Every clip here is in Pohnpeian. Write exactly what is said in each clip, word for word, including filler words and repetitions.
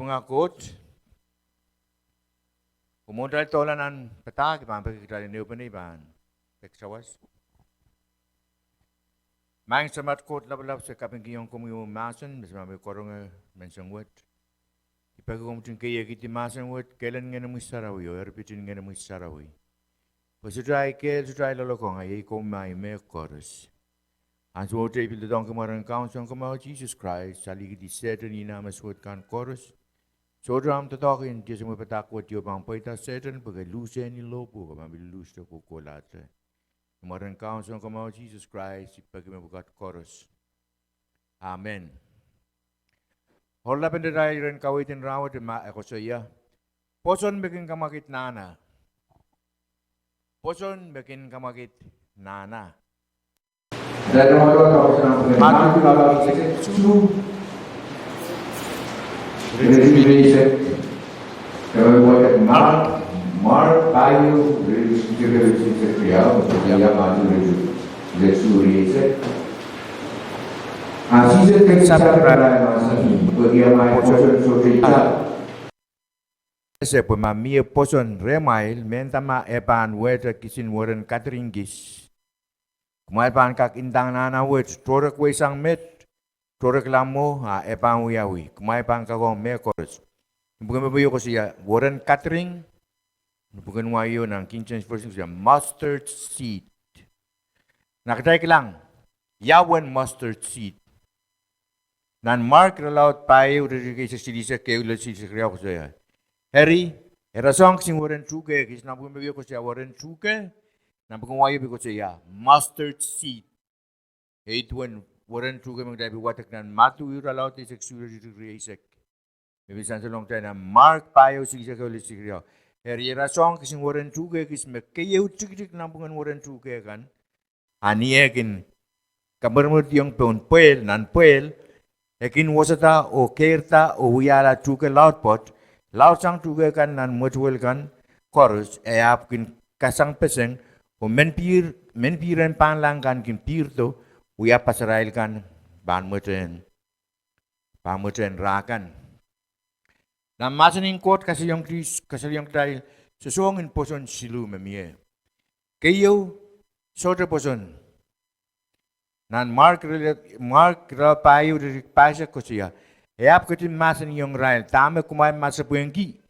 Nga Koht, oh mwohn atail doula nan padahk, I pahn peki kitail en ehupene, I pahn peki sawas. Maing Samat Koht Lapalap, se kapingkihong komwi omwi mahsen me se pahn pil karonge menseng wet. I peki komw ketin keiekidi mahsen wet, kehlen Ngehnomwi Sarawi oh eripit en Ngehnomwi Sarawi, pwe sohte ahi kehl, sohte ahi loalokong, a iei komwi me ahi mehkoaros. Ansou wet I pil doadoahngki ni mwaren Kaun Sounkomour Sises Krais, salihkidi Sehdan oh nah me suwed kan koaros. Sohte ahmw doadoahk en diasemwe padahk wet oh pahn pweida, Sehdan, pwe ke luhsehni lohpwuo, ke pahn pil luhste kohkohlahte. Ni mwaren Kaun Sounkomour Sises Krais I peki mepwukat koaros. Amen. Oaralapen atail iren kaweid en rahnwet e koasoia: Pwoson me kin kamwakid nahna. Pwoson me kin kamwakid nahna. Ese pwe ma mie pwoson rehmwail, mehnda ma e pahn wehte kisin weren katering kis, kumwail pahn kak indahng nahna wet, tohrekwei sang met, tohrekla mwo, a e pahn wiawi. Kumwail pahn kak ong mehkoaros. Ni pwuken me pwio koasoia weren katering. Ni pwuken wai o nan King James Version koasoia mustard seed. Na kitail kilang ia uwen mustard seed. Nan Mark irelaud pahieu, iretikitik eisek silihsek ehu lel silihsek riau koasoia: Eri, e rasehng kisin weren tuhke kis. Nan pwuken me pwio koasoia weren tuhke. Nan pwuken wai o pil koasoia mustard seed. Eri duwen weren tuhke me kitail pil wadek nan Madiu irelaud eisek siluh, iretikitik rieisek, me pil sansalohng kitail nan Mark pahieu silihsek ehu lel silihsek riau. Eri, e rasehng kisin weren tuhke kis, me keieu tikitik nan pwungen weren tuhke kan. A ni e kin kamwermwerdiong pohn pwehl, nan pwehl, e kin wosada oh keirda oh wiahla tuhke laud pwoat, laudsang tuhke kan nan mwetuwel kan koaros, e ahpw kin kasangpeseng, oh menpihr, menpihr en pahnlahng kan kin pihrdo, wia pasarail kan pahn mwetehn, pahn mwetehn rah kan. Nan mahsen en Koht kasalehiong kitail, kasalehiong kitail sosohng en pwoson siluh me mie. Keieu, sohte pwoson. Nan Mark, Mark irelaud pahieu, iretikitik pahisek koasoia: E ahpw ketin mahsanihong irail: Dahme kumwail masepwehki?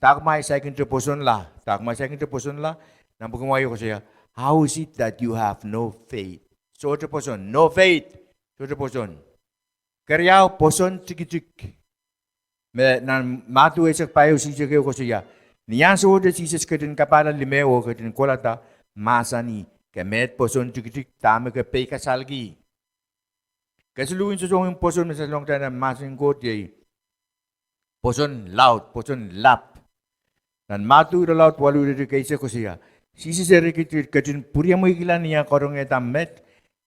Dah kumwail saikinte pwosonla? Dah kumwail saikinte pwosonla? Nan pwuken wai o koasoia: How is it that you have no faith? Sohte pwoson, no faith. Sohte pwoson. Keriau, pwoson tikitik. Me nan Madiu eisek pahieu silihsek ehu koasoia: Ni ansowohte Sises ketin kapahla limeh oh ketin kolada, mahsanih: Ke met pwoson tikitik, dahme ke peikasalki? Kesiluhn sosohng en pwoson me sansalohng kitail nan mahsen en Koht iei pwoson laud, pwoson lap. Nan Madiu irelaud waluh, iretikitik eisek koasoia: Sises eri ketin pwuriamweikihla ni eh karongehda met,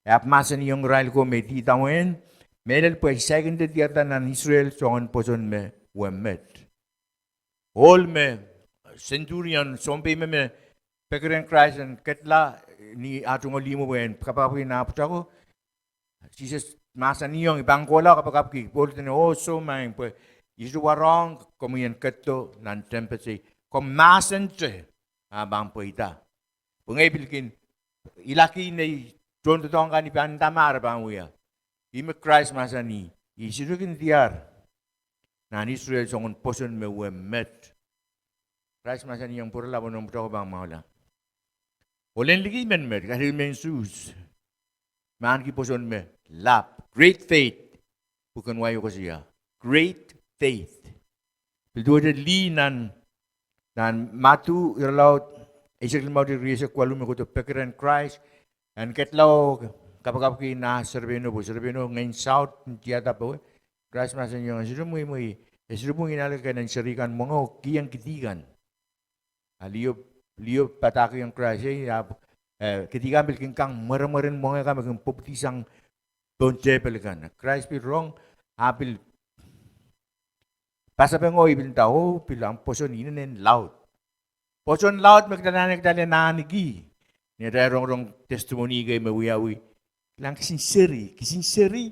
e ahpw mahsanihong irail ko me idawehn, Mehlel pwe I saikinte diarada nan Israel soangen pwoson me we met. Ohl me, centurion, sounpei me, me peki rehn Krais en ketla ni ah tungoal ihmwo pwe en kapakapki nah pwutako, Sises mahsanihong, I pahn kohla oh kapakapki. Ohl dene, Oh, soh maing, pwe I sohte warohng komwi en ketido nan tehnpas, komw mahsente, ah pahn pweida. Pwe ngehi pil kin ilaki nei tohndoadoahk kan I pahn nda ma re pahn wia. Ih me Krais mahsanih, I sohte kin diar nan Israel soangen pwoson me we met. Krais mahsanihong pwurala pwe noumw pwutako pahn mwahula. Ohl en liki men met, kahrehda mehn Suhs, me ahneki pwoson me lap. Great faith. Pwuken wai o koasoia: Great faith. Pil duwehte lih nan, nan Madiu irelaud eisek limau, iretikitik rieisek waluh, me kohdo peki rehn Krais en ketla oh kapakapki nah serepeino pwe serepeino ngehn saut en tiada powe. Krais mahsanihong, E sohte mweimwei, e sohte pwungkin ale kehnen seri kan mwenge oh kihong kidi kan. A liho, liho padahkihong Krais, eh, ahpw, eh, kidi kan pil kin kang mweremweren mwenge kan me kin pwupwudi sang pohn tehpel kan. Krais pil rong, ah pil pasapeng oh I pil nda, Oh, pil ahmw pwoson inenen laud. Pwoson laud me kitail anahne kitail en ahneki ni atail rongorong testimony kei me wiawi. Kilang, kisin seri, kisin seri,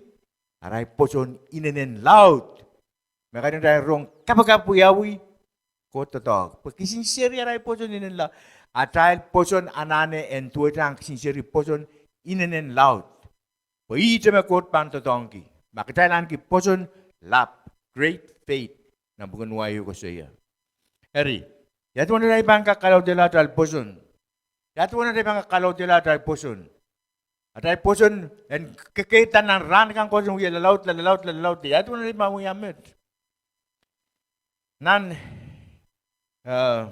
arail pwoson inenen laud. Me kaidehn atail rong kapakap wiawi, Koht doadoahk. Pwe kisin seri arail pwoson inenen laud. Atail pwoson anahne en duwehte ahng kisin seri pwoson inenen laud. Pwe ihte me Koht pahn doadoahngki. Ma kitail ahneki pwoson lap, great faith, nan pwuken wai koasoia. Eri, ia duwen atail pahn kak kalaudehla atail pwoson? Ia duwen atail pahn kak kalaudehla atail pwoson? Atail pwoson en kekeirda nan rahn akan koaros en wia lalaudla, lalaudla, lalaudla. Ia duwen atail pahn wia met? Nan, eh,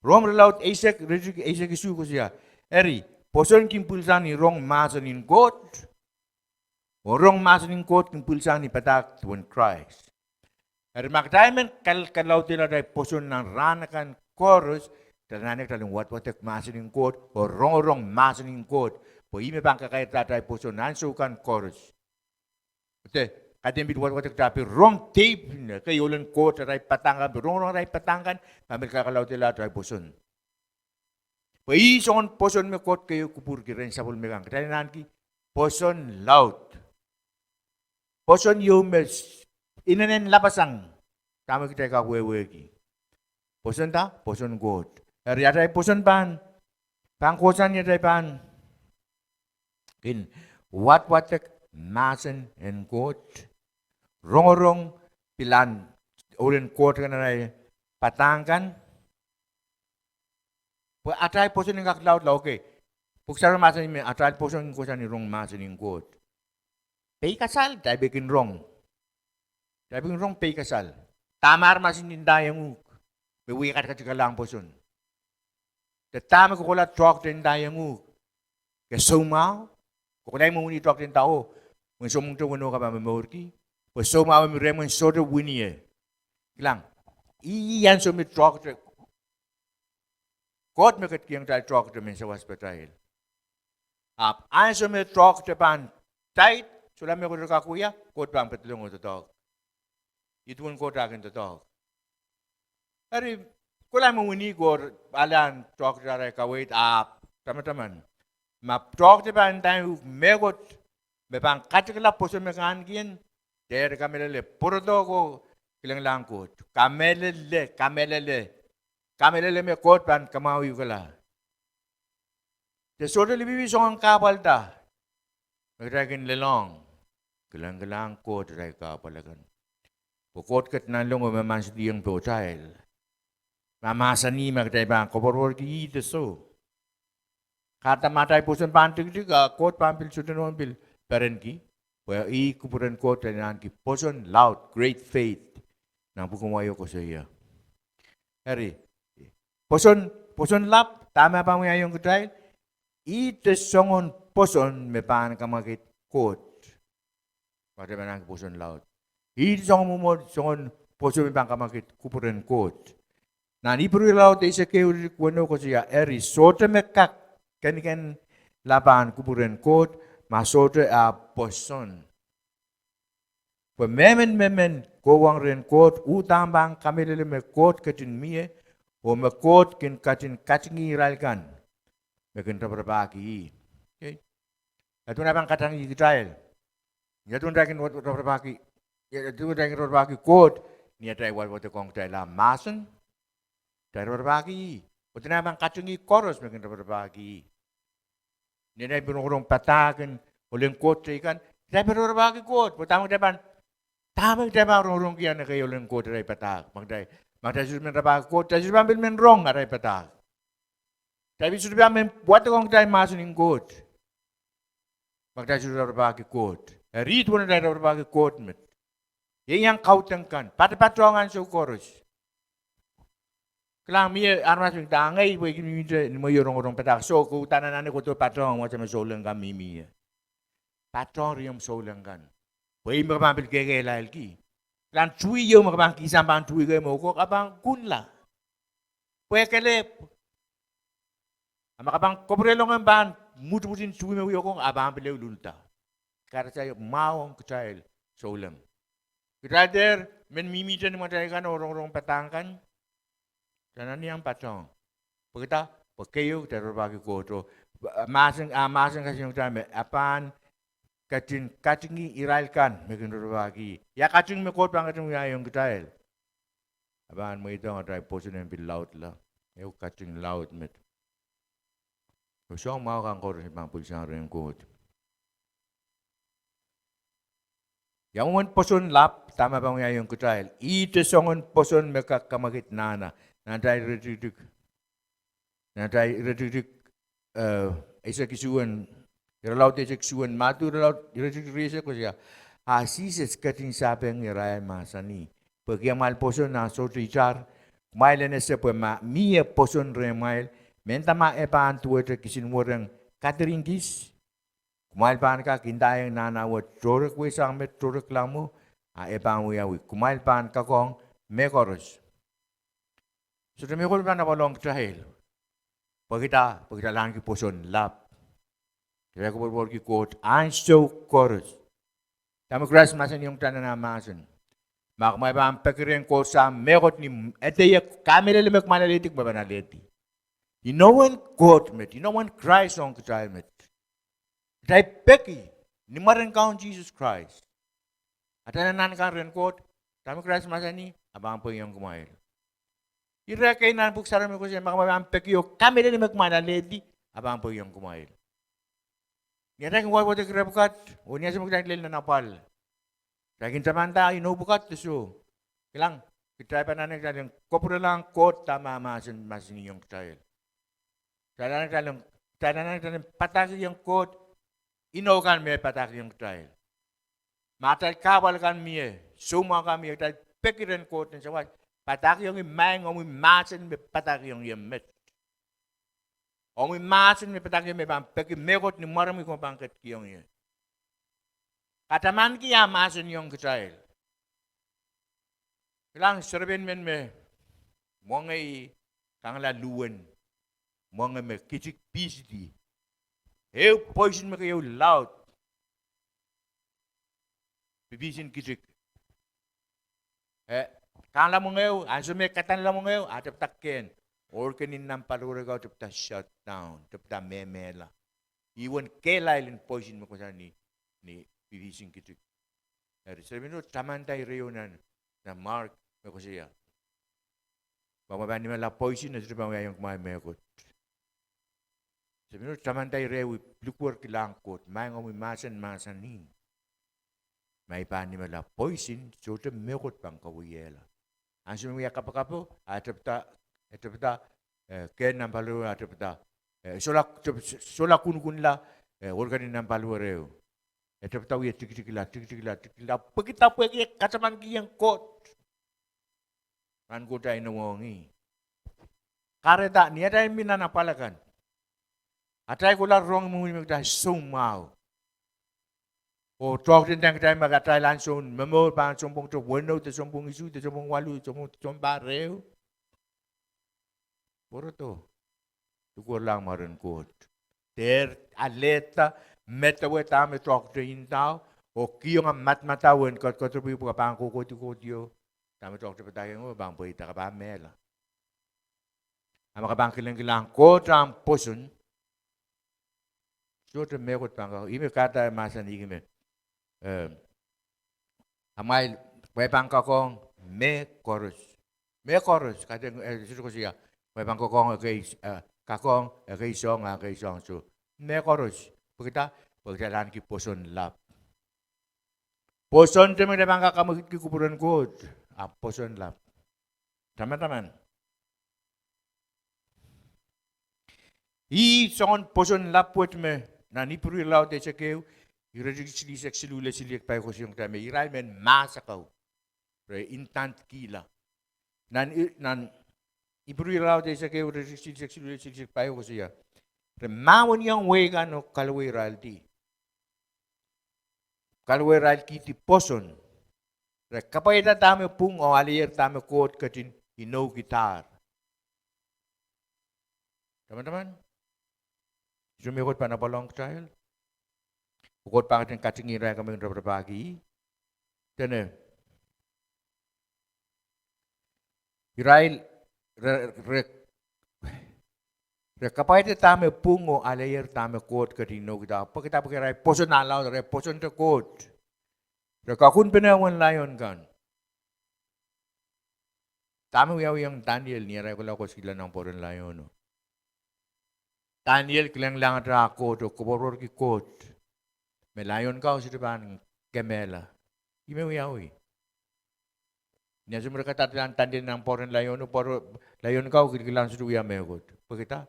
Rom irelaud eisek, iretikitik eisek isuh koasoia, eri, pwoson kin pwilsang ni rong mahsen en Koht, oh rong mahsen en Koht kin pwilsang ni padahk duwen Krais. Eri ma kitail men kal-, kalaudehla atail pwoson nan rahn akan koaros, kitail anahne kitail en wadwadek mahsen en Koht oh rongorong mahsen en Koht, pwe ih me pahn kakairada atail pwoson nan ansou kan koaros. De, kaidehn pil wadwadek, kitail pil rong teip, ekei ohlen Koht, atail padahk kan, pil rongorong atail padahk kan, pahn pil kalaudehla atail pwoson. Pwe ih soangen pwoson me Koht keieu kupwurki rehn sapwellime kan. Kitail en ahneki pwoson laud. Pwoson ieu me s-, inenen lapasang, dahme kitail kak wehwehki. Pwoson da, pwoson Koht. Eri atail pwoson pahn, pahn kohsang ni atail pahn kin wadwadek mahsen en Koht, rongorong, pilahn ohlen Koht kan nan atail padahk kan. Pwe atail pwoson en kak laudla, okay. Pwuhk Sarawi mahsanih me atail pwoson kin kohsang ni rong mahsen en Koht. Peikasal, kitail pil kin rong. Kitail pil kin rong peikasal. Dahme aramas ndaiong uhk me wie katikatikala ahmw pwoson? De dahme kohkohla toahkte ndaiong uhk? Ke soumwahu? Kohkohla imwen wini toahkte nda, oh, mwein soumwengte weneu ka pahn momourki. Pwe soumwahu mi rehmw en sohte wini e. Kilang, ih ansou me toahkte, Koht me ketikihong kitail toahkte men sawaspatail. Ahpw ansou me toahkte pahn tight, solahr mehkot kak wia, Koht pahn pedolong oh doadoahk. Ih duwen Koht eh kin doadoahk. Eri, kohla imwen wini ko, alehda toahkte arail kaweid, ahpw tamataman, ma toahkte pahn ndaiong uhk mehkot me pahn katikala pwoson me ke ahneki, dehr kamehlele, pwurodo ko, kilenglahng Koht. Kamehlele, kamehlele, kamehlele me Koht pahn kamwahwihukala. De sohte lipilipil soangen kahpwal da me kitail kin lelohng. Kilenglahng Koht atail kahpwal akan. Pwe Koht ket nanleng oh mahsanih pohtail. Ma mahsanih me kitail pahn koapworopworki, ih de soh. Kahrehda ma atail pwoson pahn tikitik, a Koht pahn pil sohte nohn pil perenki. Pwe ih kupwuren Koht, kitail en ahneki pwoson laud, great faith, nan pwuken wai koasoia. Eri, pwoson, pwoson lap, dahme pahn wiahiong kitail? Ihte soangen pwoson me pahn kamwakid Koht. Ma kitail pahn ahneki pwoson laud, ihte soangen mwomwohd, soangen pwoson me pahn kamwakid kupwuren Koht. Nan Ipru irelaud eisek ehu, iretikitik weneu koasoia, eri, sohte me kak kenikenla pahn kupwuren Koht ma sohte eh pwoson. Pwe mehmen me men kohwong rehn Koht uhdahn pahn kamehlele me Koht ketin mie, oh me Koht kin ketin katingih irail kan me kin raparapahki ih. Okay. Ia duwen eh pahn katingih kitail? Ia duwen eh kin raparapahki, ia duwen eh kin raparapahki Koht? Ni atail wadwadekohng kitail ah mahsen, kitail raparapahki ih. Oh duwen eh pahn katingih koaros me kin raparapahki ih. Ni atail pil rongorong padahk en ohlen Koht teikan, kitail pil raparapahki Koht. Pwe dahme kitail pahn, dahme kitail pahn rongorongki nan ekei ohlen Koht atail padahk? Ma kitail, ma kitail sohte men rapahki Koht, kitail sohte pahn pil men rong atail padahk. Kitail pil sohte pahn men wadekohng kitail mahsen en Koht ma kitail sohte raparapahki Koht. Eri, duwen atail raparapahki Koht met? Ieiang kaudok kan, patopatohng ansou koaros. Kilang, mie aramas me nda, ngehi pwehki mihmihte ni mwehi rongorong padahk, soh, ke uhdahn anahne kohdo patohng wasa me souleng kan mihmi ie. Patohng riomw souleng kan. Pwe ih me ke pahn pil kehkehlailki. Kilang, tui ieu me ke pahn kihsang pahn tui kei me uhkok, a pahn kunla. Pwe kelehpw. A ma ke pahn kapwurelong en pahn mwutmwut en tui me wiokong, a pahn pil ehu lulda. Kahrehda mwahu ong kitail souleng. Kitail dehr men mihmihte ni mwatail kan oh rongorong padahk kan, kitail anahne iang patohng. Pwe kitail, pwe keieu kitail raparapahki Koht oh, ah, mahsen, ah, mahsen kasongosong kitail me e pahn ketin katingih irail kan me kin raparapahki ih. Ia kating me Koht pahn ketin wiahiong kitail? e pahn mweidohng atail pwoson en pil laudla. Ehu kating laud met. Oh soangen mwahu kan koaros e pahn pwilsang rehn Koht. Ia mwomwen pwoson lap, dahme pahn wiahiong kitail? Ihte soangen pwoson me kak kamwekid nahna, nan atail iretikitik, nan atail iretikitik, eh, eisek isuh en, irelaud eisek isuh en Madiu, irelaud iretikitik rieisek koasoia, a Sises ketin sapeng irail, mahsanih, pwehki amwail pwoson a sohte itar, kumwail en ese pwe ma mie pwoson rehmwail, mehnda ma e pahn duwehte kisin wereng kadiringkis, kumwail pahn kak indaiong nahna wet, tohre wehsang met, tohre kilang mwo, a e pahn wiawi. Kumwail pahn kakohng mehkoaros. Sohte mehkot pahn apwal ong kitail. Pwekida, pwehki kitail ahneki pwoson lap. Kitail koapworopworki Koht ansou koaros. Dahme Krais mahsanihong kitail nan ah mahsen? Ma kumwail pahn peki rehn Koht Sahm mehkot ni edeie, kamehlele me kumwail alehdi, kumwail pahn alehdi. Inowen Koht met, inowen Krais ong kitail met. Kitail peki ni mwaren Kaun Sises Krais. Atail anahn kan rehn Koht, dahme Krais mahsanih, a pahn pweiong kumwail. Ire kei nan Pwuhk Sarawi me koasoia, ma kumwail pahn peki oh kamehlele me kumwail alehdi, a pahn pweiong kumwail. Ni atail kin wadwadek ire pwukat, oh ni ansou me kitail lel nan apwal, kitail kin tamanda inou pwukat de soh. Kilang, kitail pahn anahne kitail en kapwurelahng Koht dahme e mahsen, mahsanihong kitail. Kitail anahne kitail en, kitail anahne kitail en padahkihong Koht inou kan me padahkihong kitail. Ma atail kahpwal kan mie, soumwahu kan mie, kitail peki rehn Koht nan sawas, padahkihong ih, maing, omwi mahsen me padahkihong ie met. Omwi mahsen me padahkihong ie, me pahn peki mehkot ni mwaromwi, komw pahn ketikihong ie. Katamanki ah mahsanihong kitail. Kilang, serepein men me mwenge ih, kangala luwen mwenge me kitik pisidi. Ehu poison me keieu laud. Pipisin kitik. Eh, kangala mwengeo, ansou me kadanla mwengeo, a tepda kehn. Organ en nan paliwere ko tepda shut down, tepda mehmehla. Ihwen kehlail en poison me kohsang ni, ni pipisin kitik. Eri, serepeino tamanda ire ieu nan, nan Mark me koasoia, ma kumwail pahn nimala poison, e sohte pahn wiahiong kumwail mehkot. Serepeino tamanda ire ieu, likwerkilahng Koht, maing, omwi mahsen mahsanih, ma I pahn nimala poison, sohte mehkot pahn kawehiehla. Ansou me I wia kapakapo, a tepda, e tepda, eh, kehn nan paliwere a tepda, eh, sohla, tep-, sohla kunkunla, eh, organ en nan paliwere. E tepda wie tikitikla, tikitikla, tikitikla, pwekida, pwehki e katamankihong Koht. Rahn Koht a inowohng ih. Kahrehda, ni atail mi nan apwal akan, atail kohla rong mwomwen me kitail soumwahu. Oh toahkte ndahng kitail me atail ansoun momour pahn sounpwong te weneu, de sounpwong isuh, de sounpwong waluh, sounpwong sounpar ehu. Pwurodo, likwerlahng mwaren Koht. Dehr alehda, medewe dahme toahkte ndao, oh kihong ah madamadau en ketiket pwe pahn kohkohdi kohdio, dahme toahkte padahkihong e pahn pweida, ke pahn mehla. A ma ke pahn kilengkilahng Koht ahmw pwoson, sohte mehkot pahn kak, ih me kahrehda e mahsanihki me, eh, amwail, kumwail pahn kakohng mehkoaros. Mehkoaros, kaidehn, eh, sohte koasoia, kumwail pahn kakohng ekei, eh, kakohng ekei soahng, ah, ekei soahng soh. Mehkoaros, pwekida, pwehki kitail ahneki pwoson lap. Pwoson te me kitail pahn kak kamwekidki kupwuren Koht, ahpw pwoson lap. Taman taman. Ih soangen pwoson lap wet me, nan Ipru irelaud eisek ehu, iretikitik silihsek siluh lel silihsek pahieu koasoiong kitail me irail mehn mahs akau, re indandkihla. Nan I-, nan Ipru irelaud eisek ehu, iretikitik silihsek siluh lel silihsek pahieu koasoia, re mahweniong wehi kan oh kalowe iraildi. Kalowe irailkihdi pwoson. Re kapwaiada dahme pwung oh aleier dahme Koht ketin inoukidahr. Taman taman. Sohte mehkot pahn apwal ong kitail. Pwe Koht pahn ketin katingih irail, kamehlele raparapahki. Dene, irail, re, re, re kapwaiada dahme pwung oh aleier dahme Koht ketin inoukidahr. Pwekida? Pwehki irail pwoson ah laud, re pwosonte Koht. Re kakunpene wen laion kan. Dahme wiawihong Daniel ni arail kohla koskihla nan pwoaren laiono? Daniel kilenglahngete ah Koht oh koapworopworki Koht me laion kau sohte pahn kemehla. Ih me wiawi. Ni ansou me re kadarada Daniel nan pwoaren laiono, pwoar-, laion kau kilkilang sohte wia mehkot. Pwekida?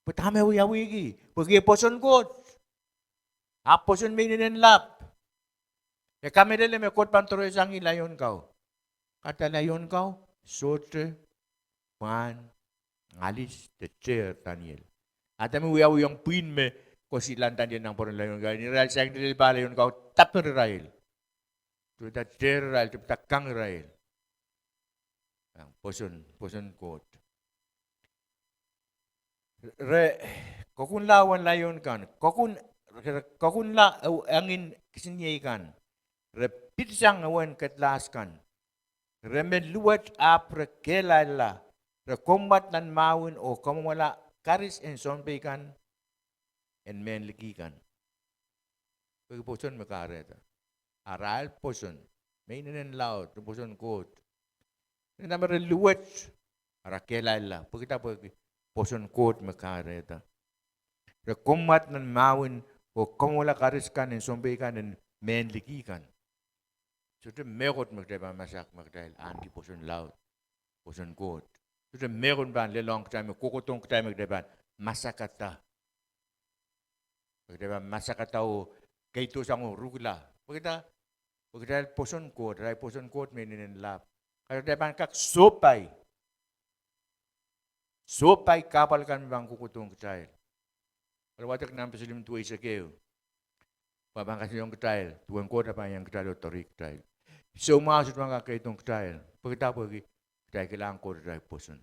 Pwe dahme wiawihki? Pwehki e pwoson Koht. Ahpw pwoson me inenen lap. E kamehlele me Koht pahn doarehiong ih laion kau. Kahrehda laion kau sohte pahn alis de dehr Daniel. Ah dahme wiawihong pwihn me koskihla Daniel nan pwoaren laion kau? Ni irail saikinte lel pah, laion kau dapir irail, tepida dehr irail, tepida kang irail. Pwoson, pwoson Koht. Re kokunla ewen laion kan, kokun, re kokunla ew-, engin kisiniei kan, re pitsang ewen kedlahs kan, re me luwet ahpw re kehlailla, re kommwad nan mahwin oh kamwomwala karis en sounpei kan en mehn liki kan. Pwehki pwoson me kahrehda. Arail pwoson me inenen laud, pwoson Koht. Ni dahme re luwet, ara kehlailla, pwekida? Pwehki pwoson Koht me kahrehda. Re kommwad nan mahwin oh kamwomwala karis kan en sounpei kan en mehn liki kan. Sohte mehkot me kitail pahn masak me kitail ahneki pwoson laud, pwoson Koht. Sohte mehkot me pahn lelohng kitail, me kohkohdohng kitail me kitail pahn masakada. Me kitail pahn masakada oh keido sang oh rukila. Pwekida? Pwe kitail pwoson Koht, kitail pwoson Koht me inenen lap. Kahrehda kitail pahn kak sohpai, sohpai kahpwal kan me pahn kohkohdohng kitail. Pwe wadek nan Siluh duweisek ehu, pwe e pahn kasalehiong kitail duwen Koht e pahn iang kitail oh doarehki kitail. Soumwahu sohte pahn kak keidohng kitail. Pwekida? Pwehki kitail kilang Koht atail pwoson.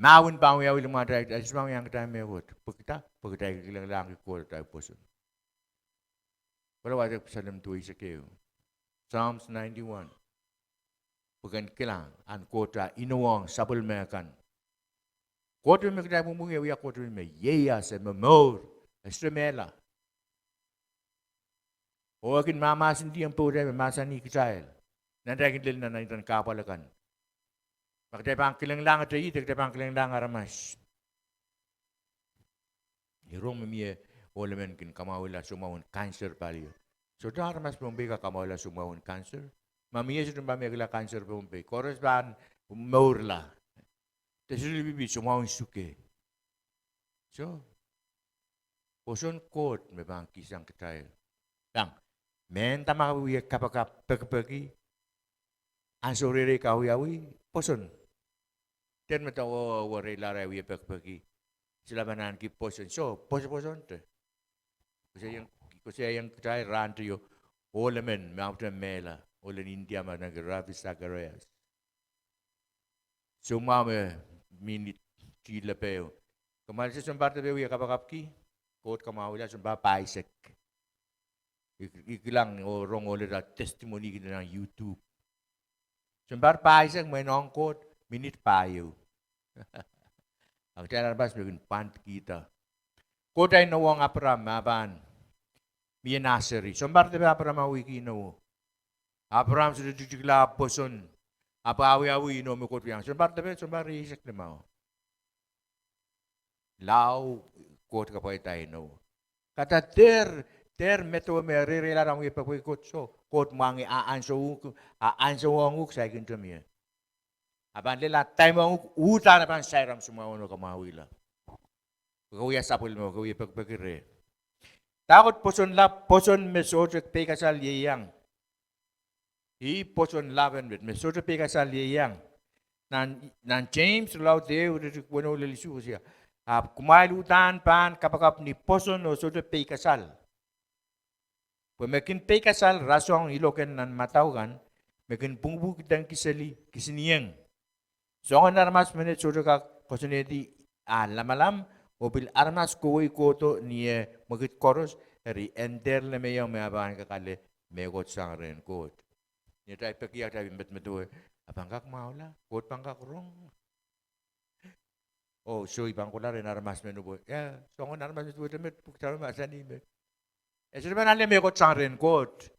Mahwin pahn wiawi limwahn atail, kitail sohte pahn iang kitail mehkot. Pwekida? Pwe kitail kilenglahngki Koht atail pwoson. Pwe wadek Siluh duweisek ehu, Psalms ninety-one. Pwe ken kilang ahn Koht ah inowohng sapwellime kan. Koht me kitail pwupwungie wia Koht me ieias, e momour, e sohte mehla. Oh e kin mahmahsendiong pohtail me mahsanih kitail nan atail kin lel nan atail kahpwal akan. Ma kitail pahn kilenglahngete ih, de kitail pahn kilenglahng aramas. Ih rong me mie ohl emen kin kamwahwihala soumwahun kanser palio. Sohte aramas Pohnpei kak kamwahwihala soumwahun kanser. Ma mie sohte pahn mehkihla kanser Pohnpei. Koaros pahn mourla. De sohte lipilipil soumwahun suke. Soh, pwoson Koht me pahn kihsang kitail. Iang, mehnda ma ke wie kapakap, pekipeki, ansou reirei ke wiawi, pwoson. Dehr me dahme, oh, oh, reirei, arail wie pekipeki, solahr pahn ahneki pwoson. Soh, pwoson, pwosonte. Koasoiaiong kitail rahnteio ohl emen me ahpwte mehla, ohl en India me ahneki Ravi Zacharias. Soumwahu me minit tilepe. Kumwail ese sounpar depe wie kapakapki? Koht kamwahwihla sounpar pahisek. I, I kilang oh rong ohlahte testimony kin nan YouTube. Sounpar pahisek mwein ong Koht minit pahieu. A kitail aramas me kin pwandikihda. Koht inowohng Apraam me pahn mie nah seri. Sounpar depe Apraam awihki inowo? Apraam sohte tikitikla, pwoson, ahpw awiawi inowo me Koht wiahiong. Sounpar depe? Sounpar rieisek limau. Lao, Koht kapwaiada inowo. Kahrehda dehr, dehr medewe me reireila ahmw wie pekipeki Koht. Soh, Koht mwahngih, a ansou uhk, a ansou ong uhk saikinte mie. A pahn lel atail mohngiong, uhdahn e pahn sair ahmw soumwahun oh kamwahwihla. Ke wia sapwellime, ke wie pekipeki reh. Dahkot pwoson lap? Pwoson me sohte peikasal ieiang. Ih pwoson lap en met me sohte peikasal ieiang. Nan, nan James irelaud ehu, iretikitik weneu lel isuh koasoia, ahpw kumwail uhdahn pahn kapakap ni pwoson oh sohte peikasal. Pwe me kin peikasal rasehng iloak en nan madau kan, me kin pwungpwung kidenkiseli kisinieng. Soangen aramas menet sohte kak koasoanehdi ah lamalam, oh pil aramas kohwei kohdo ni eh mwekid koaros, eri en dehr lemehiong me e pahn kak ale mehkot sang rehn Koht. Ni atail peki, atail pil medemedewe, a pahn kak mwahula, Koht pahn kak rong. Oh, soh, I pahn kohla rehn aramas men pwe, ia, soangen aramas me duwehte met, pwuhk sarawi mahsanih me e sohte pahn ale mehkot sang rehn Koht.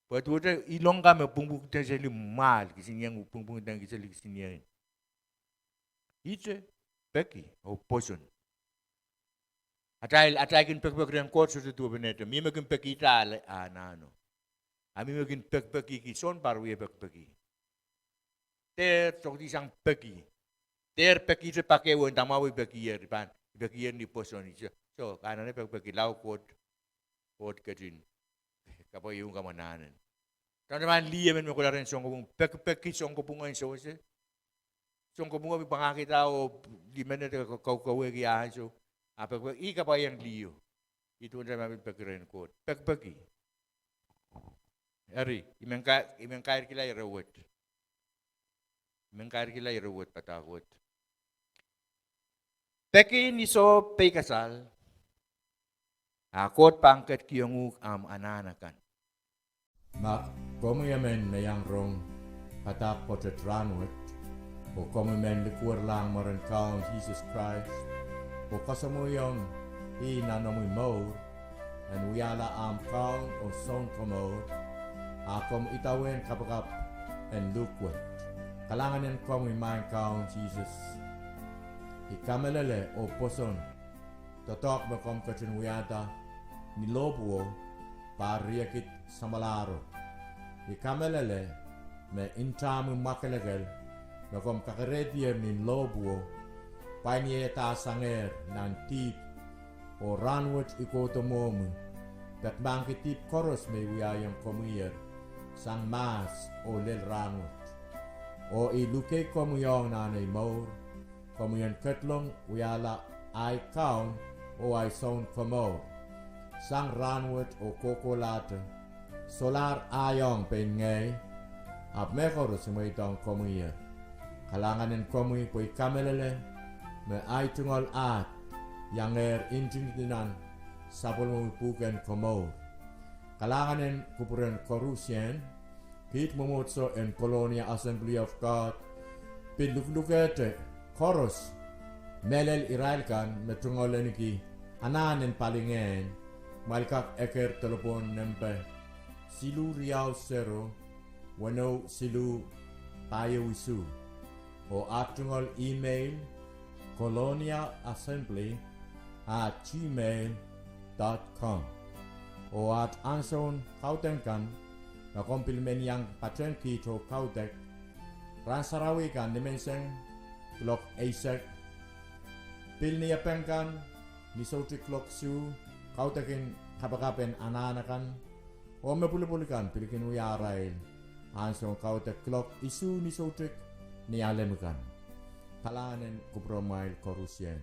Pwe duwehte ilong kan me pwungpwungdenseli mwahl kisinieng, pwungpwungdenseli kisinieng. Ihte peki oh pwoson. Atail, atail kin pekipeki rehn Koht sohte duwepenehte. Mie me kin pekihda ale anahno. A mie me kin pekipekihki, sounpar wie pekipeki. Dehr sohkisang peki. Dehr pekihte pak ehu en damwahu I pekier, I pahn, I pekier ni pwoson. Ihte, soh, anahne pekipeki lao Koht, Koht ketin kapwaiong kamwananen. Tamataman lih emen me kohla rehn sounkopwung, pekipeki sounkopwung en sewese. Sounkopwung o pil pwangahkihda oh lih menet e kaukawehki ansou. A pekipeki, ih kapwaiong liho. Ih duwen tamataman pil peki rehn Koht. Pekipeki. Eri, I men ka, I men kairkihla ire wet. I men kairkihla ire wet, padahk wet. Peki ni soh peikasal, a Koht pahn ketikihong uhk ahmw anahn akan. Ma komwi emen me iang rong padahk pwoatet rahnwet, oh komwi men likwerlahng mwaren Kaun Sises Krais, oh kasamwoiong ih nan omwi mour, en wiahla ahmw Kaun oh Sounkomour, a komw idawehn kapakap en luhk wet. Kalahngan en komwi Maing Kaun Sises. I kamehlele oh pwoson doadoahk me komw ketin wiahda ni lohpwuo, pahr riekid samwalahro. I kamehlele me ntahmwi mwakelekel me komw kakerehdier ni lohpwuo, pwain ieiedahsangehr nan dihp oh rahnwet I kohdo mwohmwi, peki mahkki dihp koaros me I wiahiong komwier sang mahs oh lel rahnwet. Oh I lukei komwi ong nan ei mour, komwi en ketlong wiahla ahi Kaun oh ahi Sounkomour sang rahnwet oh kohkohlahte, solahr ahi ong pein ngehi, ahpw mehkoaros I mweidohng komwier. Kalahngan en komwi pwe I kamehlele me ahi tungoal ahd iangehr ntingdi nan sapwellimomwi pwuhken komour. Kalahngan en kupwuren koarusie. Kiht mwomwohdiso en Colonia Assembly of God pil luhlukehte koaros, mehlel irail kan me tungoal ahniki anahn en palingehn, kumwail kak eker delepwohn nempe siluh riau sero, weneu siluh pahieu isuh. Oh aht tungoal email, colonia assembly at gmail dot com. Oh aht ansoun kaudok kan, ma komw pil men iang patehng kiht oh kaudok, rahn sarawi kan ni menseng kuloak eisek, pil ni epeng kan ni soutik kuloak isuh, kaudokin kapakap en anahn akan, oh me pwulopwul kan pil kin wia arail ansoun kaudok kuloak isuh ni soutik ni alem kan. Kalahngan en kupwuromwail koarusie.